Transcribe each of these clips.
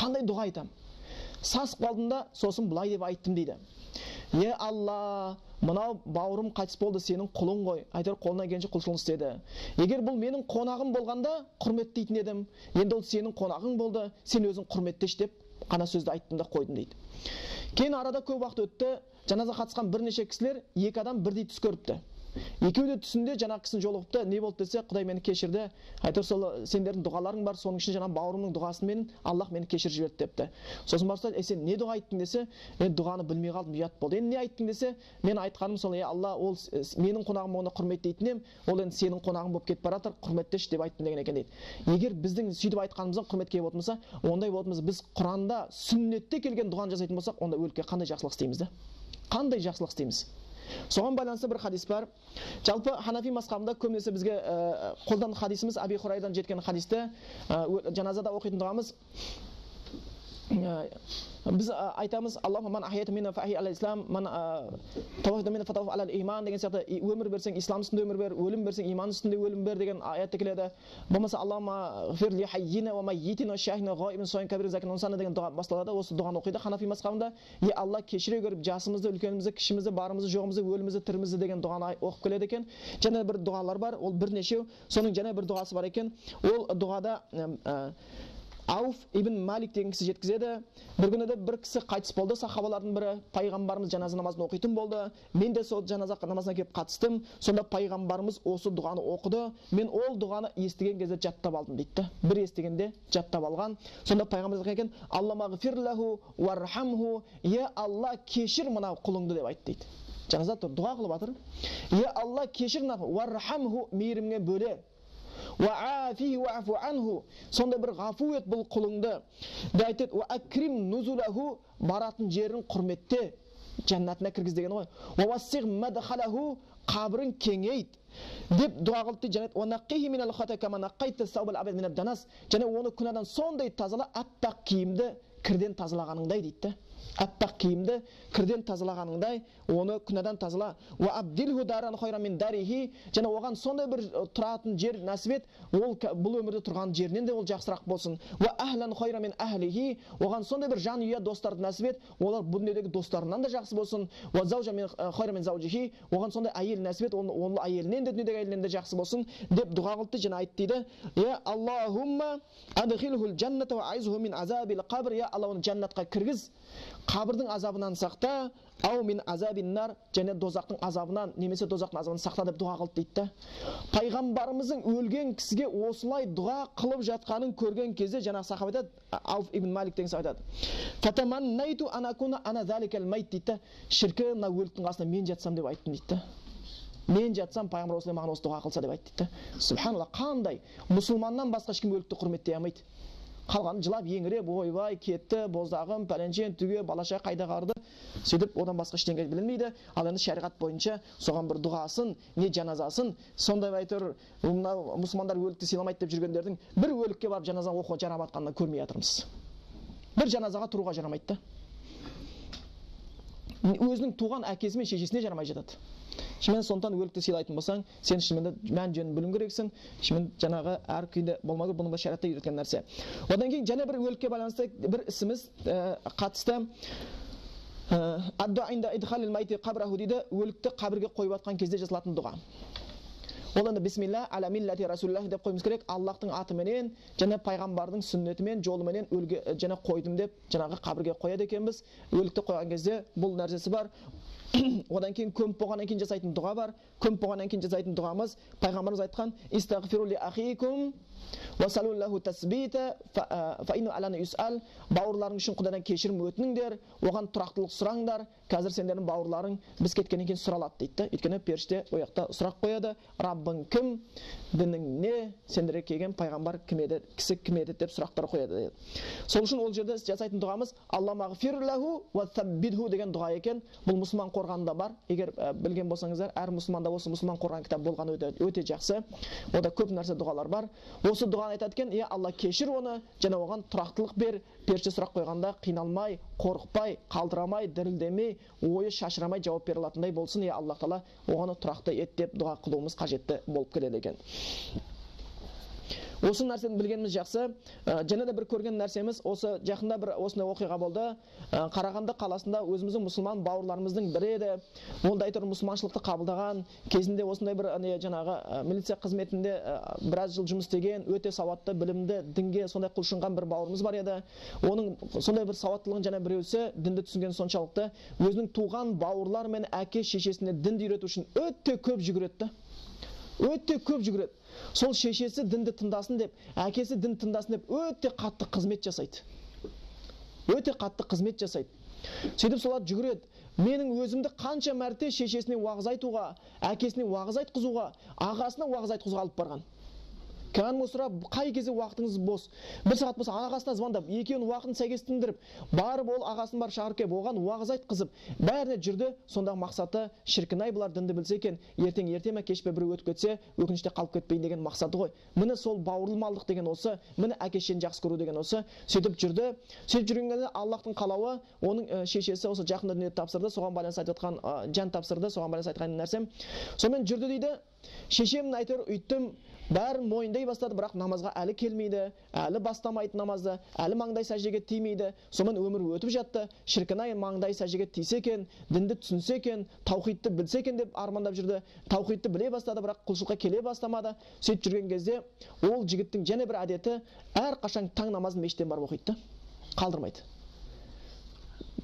Қандай дұға айтамын? Сасып қалдым да, сосын былай деп айттым дейді. Е Алла, мынау бауырым қайтыс болды, сенің құлың ғой. Әйтеуір қолынан келгенше құлшылық істеді. Егер бұл менің қонағым болғанда құрметтейтін едім. Енді ол сенің қонағың болды, сен өзің құрметтеш деп қана сөзді айттым да қойдым дейді. Кейін арада көп уақыт өтті. Жаназа қатысқан бірнеше кісілер, екі адам бірдей түс көріпті. Екеуі де түсінде жаңағы кісіні жолығыпты. Не болды десе, Құдай мені кешірді. Әйтеуір сол сендердің дұғаларың бар, соның ішінде жаңағы бауырымның дұғасымен Аллах мені кешіріп жіберді депті. Сосын барса, сен не дұға айттың десе, мен дұғаны білмей қалдым, ұят болды. Енді не айттың десе, мен айтқаным сол, Алла, ол менің қонағым, оны құрметтейтін едім, ол енді сенің қонағың болып кетіп бара жатыр, құрметтеші деп айттым деген екен дейді. Егер біздің сөйтіп айтқанымыздан құрметке болатын болса, ондай болатын болса, біз Құранда, сүннетте келген дұғаны жасайтын болсақ, онда өлікке қандай жақсылық істейміз да? Қандай жақсылық істейміз? Соған байланысты бір хадис бар. Жалпы Ханафи мазхабында көбінесе бізге қолдан хадисіміз Аби Хурайрадан жеткен хадисті, жаназада оқитын дұғамыз. Біз айтамыз, Аллахумма ман ахията минна фа ахи алал ислам, ман таваффа минна фа таваффа алал иман деген сияқты, өмір берсең ислам үстінде өмір бер, өлім берсең иман үстінде өлім бер деген аятта келеді. Болмаса Аллахумма ғфир ли хаййина ва маййитина ва шахина ғаибин соин кабир закин унсана деген дұға басталады. Осы дұғаны оқиды Ханафи мазхабында. Е Алла, кешіре көріп жасымызды, үлкенімізді, кішімізді, барымызды, жоғымызды, өлімізді, тірімізді деген дұғаны оқып келеді екен. Және бір дұғалар бар, ол бірнешеу. Соның және бір дұғасы бар екен. Ол дұғада Ауф ибн Малик деген кісі жеткізеді. Бір күні де бір кісі қайтыс болды, сахабалардың бірі. Пайғамбарымыз жаназа намазын оқитын болды. Мен де сол жаназа намазына келіп қатыстым. Сонда пайғамбарымыз осы дұғаны оқыды. Мен ол дұғаны естіген кезде жаттап алдым дейді. Бір естігенде жаттап алған. Сонда пайғамбарымыз айтқан екен, Алла мағфир лаху вархамху, е Алла, кешір мына құлыңды деп айтты дейді. Жаназа тұр, дұға қылып жатыр. Е Алла, кешір мына вархамху, мейірімге бөле. Уа-афихи уа-афу анху, сонда бір ғафу ет бұл құлыңды. Де айтады, уа-акрим нузулаху, баратын жерін құрметте, жәннатына кіргіз деген ғой. Уа-вассиг мадхалаху, қабірін кеңейт деп дұға қылды дейді. Және уа-наққихи минал хата кама наққайта саубал абид минад данас, және оны күнәдан сондай тазала, аппақ киімді кірден тазалағаныңдай дейді. Аппақ киімді кірден тазалағаныңдай, оны күнәдан тазала. Уа абдилху даран хайран мин дарихи, және оған сондай бір тұратын жер нәсіп ет, ол бұл өмірде тұрған жерінен де ол жақсырақ болсын. Уа ахлан хайран мин ахлихи, оған сондай бір жанұя достарды нәсіп ет, олар бұл дүниедегі достарынан да жақсы болсын. Уа заужа мин хайран мин заужихи, оған сондай әйел нәсіп ет, оның әйелінен де дүниедегі әйелінен де жақсы болсын деп дұға қылды және айтты дейді. Я Аллахумма адхилхул джанната уа айзху мин азабил қабр, я Алла, оны жәннатқа кіргіз, қабірдің азабынан сақта, ау мин азабин нар, және дозақтың азабынан, немесе дозақтың азабынан сақта деп дұға қылды дейді. Пайғамбарымыздың өлген кісіге осылай дұға қылып жатқанын көрген кезде жаңағы сахаба айтады, Ауф ибн Малик деген сахаба айтады, Фатаманнайту ан акуна ана заликал майт дейді. Шіркін, мына өліктің қасында мен жатсам деп айттым дейді. Мен жатсам, пайғамбар осылай маған осы дұға қылса деп айтты дейді. Субханалла, қандай мұсылманнан басқа ешкім өлікті құрметтей алмайды. Қалғаны жылап, еңіреп, ойбай, кетті, боздағым, пәленшен, түге, балаша қайда қарды. Сөйтіп, одан басқа ештеңе білінбейді. Ал енді шариғат бойынша соған бір дұғасын, не жаназасын, сондай әйтеуір мынау мұсылмандар өлікті сыйламайды деп жүргендердің бір өлікке барып жаназа оқуға жарап жатқанын көрмей жатырмыз. Бір жаназаға тұруға жарамайды да. Өзінің туған әкесі мен шешесіне жарамай жатады. Шынымен сондықтан өлікті сыйлайтын болсаң, сен шынымен де мән жөнін білуің керексің. Шынымен жаңағы әр күйде болмау керек, бұның да шариғатта үйреткен нәрсе. Одан кейін және бір өлікке байланысты бір ісіміз қатысты. Ад-дуа инда идхалил майти қабраху дейді, өлікті қабірге қойып жатқан кезде жасалатын дұға. Ол енді бисмилла аля миллати расулиллах деп қоюымыз керек. Аллахтың атыменен және пайғамбардың сүннетімен, жолыменен өлге және қойдым деп жаңағы қабірге қояды екенбіз. Өлікті қойған кезде бұл нәрсесі бар. Одан кейін көміп болғаннан кейін жасайтын дұға бар. Көміп болғаннан кейін жасайтын дұғамыз пайғамбарымыз айтқан истағфиру ли ахикум уа салу лаху тасбита фа инну алана юсал. Бауырларың үшін Құдайдан кешірім өтініңдер, оған тұрақтылық сұраңдар. Қазір сендердің бауырларың біз кеткеннен кейін сұралады дейді да. Өйткені періште ол жақта сұрақ қояды. Раббың кім? Дінің не? Сендерге келген пайғамбар кім еді? Кісі кім еді деп сұрақтар қояды дейді. Сол үшін ол жерде жасайтын дұғамыз Алла мағфир лаху уа саббитху деген дұға екен. Бұл мұсылман қорғанында бар. Егер білген болсаңыздар, әр мұсылманда осы мұсылман қорған кітап болғаны өте, өте жақсы. Ода көп нәрсе дұғалар бар. Осы дұғаны айтады екен, е Алла кешір оны және оған тұрақтылық бер. Періште сұрақ қойғанда қиналмай, қорықпай, қалтырамай, дірілдемей, ойы шашырамай жауап бере алатындай болсын. Е Аллах тағала оған тұрақты ет деп дұға қылуымыз қажетті болып келеді екен. Осы нәрсені білгеніміз жақсы. Және де бір көрген нәрсеміз, осы жақында бір осындай оқиға болды. Қарағанды қаласында өзіміздің мұсылман бауырларымыздың бірі еді. Ол да әйтеуір мұсылманшылықты қабылдаған, кезінде осындай бір жаңағы милиция қызметінде біраз жыл жұмыс істеген, өте сауатты, білімді, дінге сондай құлшынған бір бауырымыз бар еді. Оның сондай бір сауаттылығын және біреусі дінді түсінген соншалықты, өзінің туған бауырлары мен әке шешесіне дінді үйрету үшін өте көп жүгіреді. Өте көп жүгіреді. Сол шешесі дінді тыңдасын деп, әкесі дін тыңдасын деп өте қатты қызмет жасайды. Өте қатты қызмет жасайды. Сөйтіп солар жүгіреді. Менің өзімді қанша мәрте шешесіне уағыз айтуға, әкесіне уағыз айтқызуға, ағасына уағыз айтқызуға алып барған. Кәдімгі сұрап, қай кезде уақытыңыз бос? Бір сағат болса ағасына звондап, екеуінің уақытын сәйкестендіріп, барып ол ағасын барып шақырып келіп, оған уағыз айтқызып, бәріне жүрді. Сондағы мақсаты, шіркін-ай, бұлар дінді білсе екен, ертең ерте ме кеш пе біреу өтіп кетсе, өкініште қалып кетпейін деген мақсаты ғой. Міне сол бауырмалдық деген осы, міне әке шешені жақсы көру деген осы. Сөйтіп жүрді. Сөйтіп жүрген кезде Аллаһтың қалауы, оның шешесі осы жақында дүние тапсырды, соған байланысты айтып жатқан, жан тапсырды, соған байланысты айтқан нәрсем. Сонымен жүрді дейді. Шешемін әйтеуір үйттім, бәрін мойындай бастады, бірақ намазға әлі келмейді, әлі бастамайды намазды, әлі маңдай сәждеге тимейді. Сонымен өмір өтіп жатты. Шіркін-ай, маңдай сәждеге тисе екен, дінді түсінсе екен, таухидты білсе екен деп армандап жүрді. Таухидты біле бастады, бірақ құлшылыққа келе бастамады. Сөйтіп жүрген кезде ол жігіттің және бір әдеті, әрқашан таң намазын мешіттен барып оқиды, қалдырмайды.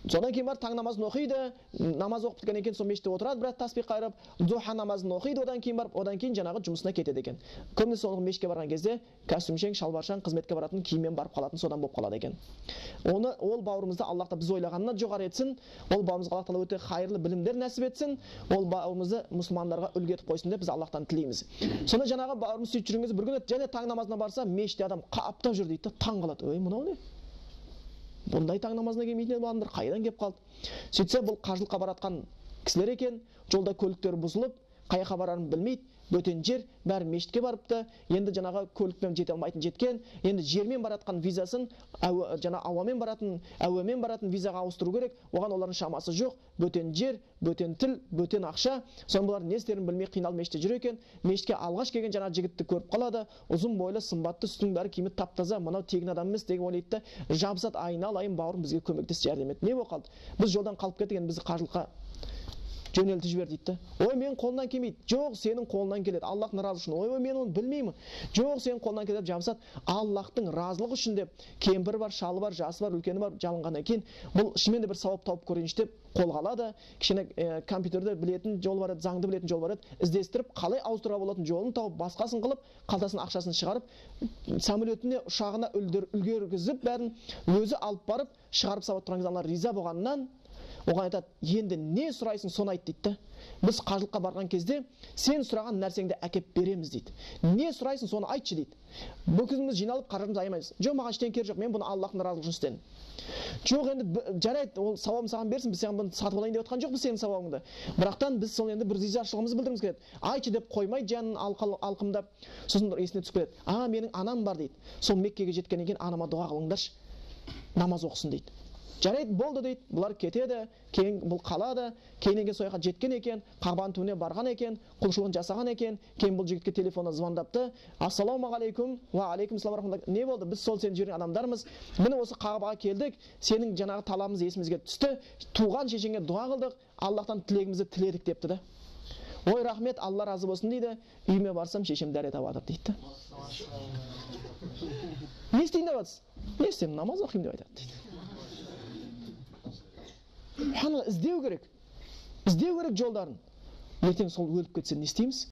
Содан кейін барып таң намазын оқиды, намаз оқып біткеннен кейін сол мешітте отырады, біраз таспих қайырып, духа намазын оқиды, одан кейін барып, одан кейін жаңағы жұмысына кетеді екен. Көбінесе ол мешітке барған кезде костюмшең, шалбаршаң, қызметке баратын киіммен барып қалатын, содан болып қалады екен. Оны ол бауырымызды Аллах та біз ойлағаннан жоғары етсін, ол бауырымызға Аллах тағала өте хайырлы білімдер нәсіп етсін, ол бауырымызды мұсылмандарға үлгі етіп қойсын деп біз Аллахтан тілейміз. Сонда жаңағы бауырымыз сөйтіп жүрген кезде бір күні және таң намазына барса, мешітте адам қаптап жүр дейді, таң қалады. Ой, мынау не? Бұндай таң намазына келмейтін адамдар қайдан келіп қалды? Сөйтсе, бұл қажылыққа баратқан кісілер екен, жолда көліктері бұзылып, қай жаққа барарын білмейді, бөтен жер, бәрі мешітке барыпты. Енді жаңағы көлікпен жете алмайтын жеткен, енді жермен баратқан визасын, жаңа ауамен баратын, әуемен баратын визаға ауыстыру керек. Оған олардың шамасы жоқ, бөтен жер, бөтен тіл, бөтен ақша. Соны бұлар не істерін білмей қиналып мешітте жүр екен. Мешітке алғаш келген жаңа жігітті көріп қалады. Ұзын бойлы, сымбатты, үстінің бәрі киімі тап-таза, мынау тегін адам емес деген ойлайды да, жабысады, айналайын бауырым, бізге көмектес, жәрдем ет. Не болып қалды? Біз жолдан қалып кеттік, енді бізді қажылыққа жөнелтіп жібер дейді. Ой, менің қолымнан келмейді. Жоқ, сенің қолыңнан келеді. Аллахтың разылығы үшін. Ой, мен оны білмеймін. Жоқ, сенің қолыңнан келеді деп жабысады. Аллахтың разылығы үшін деп кемпір бар, шалы бар, жасы бар, үлкені бар жалынғаннан кейін бұл шынымен де бір сауап тауып көрейінші деп қолға алады. Кішкене компьютерді білетін жол бар еді, заңды білетін жол бар еді. Іздестіріп, қалай ауыстыруға болатын жолын тауып, басқасын қылып, қалтасының ақшасын шығарып, самолетіне, ұшағына үлгергізіп, бәрін өзі алып барып, шығарып салып тұрған кезде алла риза болғаннан оған айтады, енді не сұрайсың, соны айт дейді. Біз қажылыққа барған кезде сен сұраған нәрсеңді әкеп береміз дейді. Не сұрайсың, соны айтшы дейді. Бүкіліміз жиналып қаражатымызды аямаймыз. Жоқ, маған ештеңе керек жоқ, мен бұны Аллахтың разылығы үшін істедім. Жоқ, енді жарайды, ол сауабын саған берсін, біз саған бұны сатып алайын деп отқан жоқпыз сенің сауабыңды. Бірақтан біз сол енді бір ризашылығымызды білдіргіміз келеді. Айтшы деп қоймай жанын алқымдап, сосын есіне түсіп келеді. А, менің анам бар дейді. Сол Меккеге жеткеннен кейін анама дұға қылыңдаршы, намаз оқысын дейді. Жарайды, болды дейді. Бұлар кетеді, кейін бұл қалады, кейіннен кейін сол жаққа жеткен екен, Қағбаның түбіне барған екен, құлшылығын жасаған екен. Кейін бұл жігітке телефоннан звондапты. Ассалаумағалейкум, уа алейкум ассалам рахматуллах. Не болды? Біз сол сен жіберген адамдармыз. Міне осы Қағбаға келдік. Сенің жаңағы талабымыз есімізге түсті. Туған шешеңе дұға қылдық, Аллахтан тілегімізді тіледік депті да. Ой, рахмет, Алла разы болсын дейді. Үйіме барсам, шешем дәрет алып жатыр дейді. Не істейін деп жатсыз? Не істеймін, намаз оқимын деп айтады дейді. Іздеу керек. Іздеу керек жолдарын. Ертең сол өліп кетсе не істейміз?